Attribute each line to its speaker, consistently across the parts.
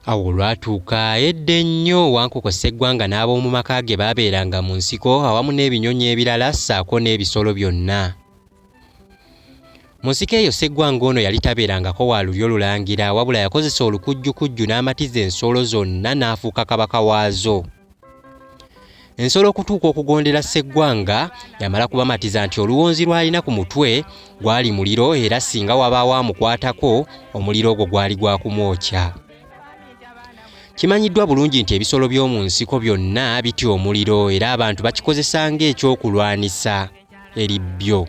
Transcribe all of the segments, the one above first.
Speaker 1: Awo olwatuuka edda ennyo Wankoko Sseggwanga n'ab'omu maka ge baabeeranga mu nsiko awamu n'ebinyonyi ebirala ssaako n'ebisolo byonna. Mu nsiko eyo Sseggwanga ono yali tabeerangako wa lulyo lulangira wabula yakozesa olukujjukujju n'amatiza ensolo zonna n'afuuka kabaka waazo. Ensolo okutuuka okugondera Sseggwanga yamala kubamatiza nti oluwonzi lw'alina ku mutwe gwali muliro era singa wabaawo amukwatako omuliro ogwo gwali gwa kumwokya. Kimanyiddwa bulungi nti ebisolo by'omu nsiko byonna bitya omuliro era abantu bakikozesa ng'ekyokulwanisa eri byo.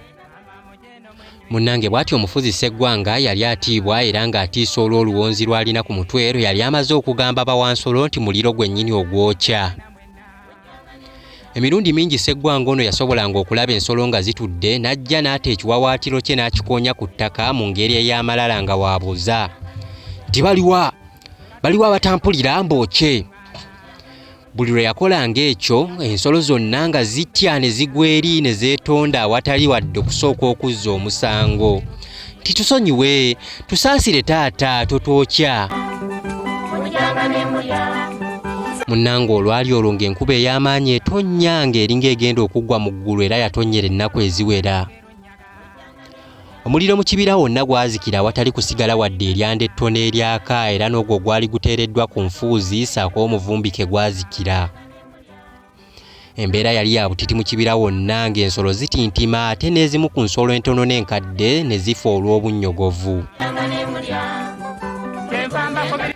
Speaker 1: Munnange bw'atyo omufuzi Sseggwanga yali atiibwa era ng'atiisa olw'oluwonzi lw'alina ku mutwe lwe yali amaze okugamba bawansolo nti muliro gwennyini ogwokya. Emirundi mingi Sseggwanga ono yasobolanga okulaba ensolo nga zitudde n'ajja n'ata ekiwawaatiro kye n'akikoonya ku ttaka mu ngeri ey'amalala nga w'abuuza nti baliwa? Baliwa abatampulira mbookye? Buli lwe yakolanga ekyo, ensolo zonna nga zitya ne zigwa eri ne zeetonda awatali wadde okusooka okuzza omusango nti tusonyiwe, tusaasire taata totwokya. Munnange olwali olwo ng'enkuba ey'amaanyi etonnya ng'eringa egenda okuggwa mu ggulu era yatonnyera ennaku eziwera. Omuliro mu kibira wonna gwazikira awatali kusigala wadde eryanda ettono eryaka era n'ogwo ogwali guteereddwa ku nfuuzi ssaako omuvumbike gwazikira. Embeera yali ya butiti mu kibira wonna ng'ensolo zitintima ate n'ezimu ku nsolo entono n'enkadde ne zifa olw'obunnyogovu.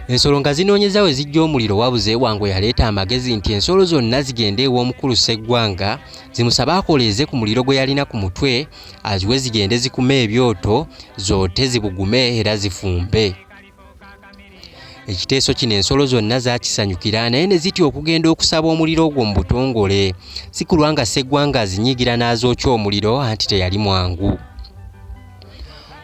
Speaker 1: Ensolo nga zinoonyeza we zijja omuliro wabuze Wango yaleeta amagezi nti ensolo zonna zigende ew'omukulu Sseggwanga zimusabe akoleeze ku muliro gwe yalina ku mutwe aziwe zigende zikume ebyoto zoote zibugume era zifumbe. Ekiteeso kino ensolo zonna zaakisanyukira naye ne zitya okugenda okusaba omuliro ogwo mu butongole si kulwa nga Sseggwanga azinyiigira n'azookya omuliro anti teyali mwangu.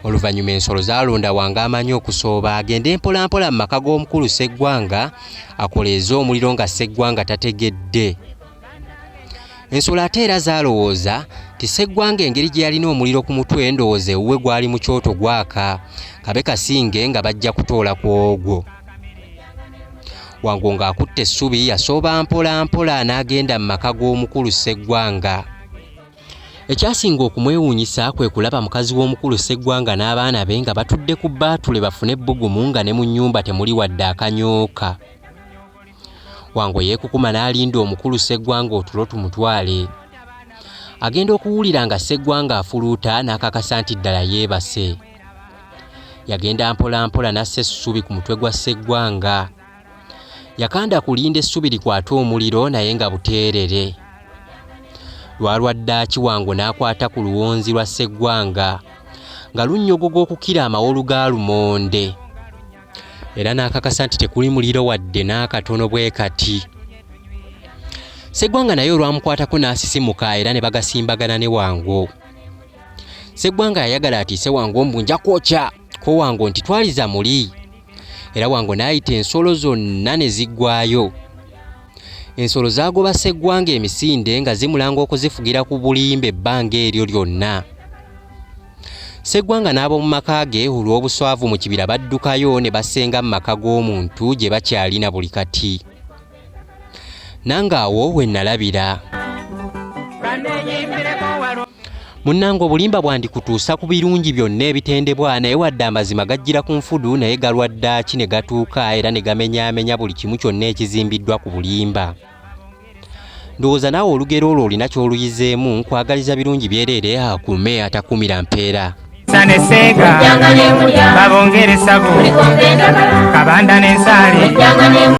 Speaker 1: Oluvannyuma ensolo zaalonda Wanga amanyi okusooba agende mpolampola mu maka g'omukulu Sseggwanga akoleeze omuliro nga Sseggwanga tategedde. Ensolo ate era zaalowooza nti Sseggwanga engeri gye yalina omuliro ku mutwe ndowooza ewuwe gwali mu kyoto gwaka kabe kasinge nga bajja kutoola ku ogwo. Wango ng'akutte essubi yasooba mpola mpola n'agenda mu maka g'omukulu Sseggwanga. Ekyasinga okumwewuunyisa kwe kulaba mukazi w'omukulu Sseggwanga n'abaana be nga batudde ku bbaatule bafune ebbugumu nga ne mu nnyumba temuli wadde akanyooka. Wango yeekukuma n'alinda omukulu Sseggwanga otulo tumutwale. Agenda okuwulira nga Sseggwanga afuluuta n'akakasa nti ddala yeebase. Yagenda mpolampola n'assa essubi ku mutwe gwa Sseggwanga. Yakanda kulinda essubi likwate omuliro naye nga buteerere. Lwalwa ddaaki Wango n'akwata ku luwonzi lwa Sseggwanga nga lunnyogoga okukira amawolu ga lumonde. Era n'akakasa nti tekuli muliro wadde n'akatono bwe kati. Sseggwanga naye olwamukwatako n'asisimuka era ne bagasimbagana ne Wango. Sseggwanga yayagala atiise Wango mbu nja kwokya ko Wango nti twaliza muli era Wango n'ayita ensolo zonna ne ziggwayo. Ensolo zaagoba Sseggwanga emisinde nga zimulanga okuzifugira ku bulimba ebbanga eryo lyonna. Sseggwanga n'ab'omu maka ge olw'obuswavu mu kibira baddukayo ne basenga mu maka g'omuntu gye bakyali na buli kati. Nange awo we nalabira. Munnange obulimba bwandikutuusa ku birungi byonna ebitendebwa naye wadde amazima gajjira ku nfudu naye galwa ddaaki ne gatuuka era ne gamenyaamenya buli kimu kyonna ekizimbiddwa ku bulimba. Ndowooza naawe olugero olwo olina ky'oluyizeemu nkwagaliza birungi byereere akuume atakuumira mpeera.
Speaker 2: Sane Seega babongere sabo Kabanda n'ensaale.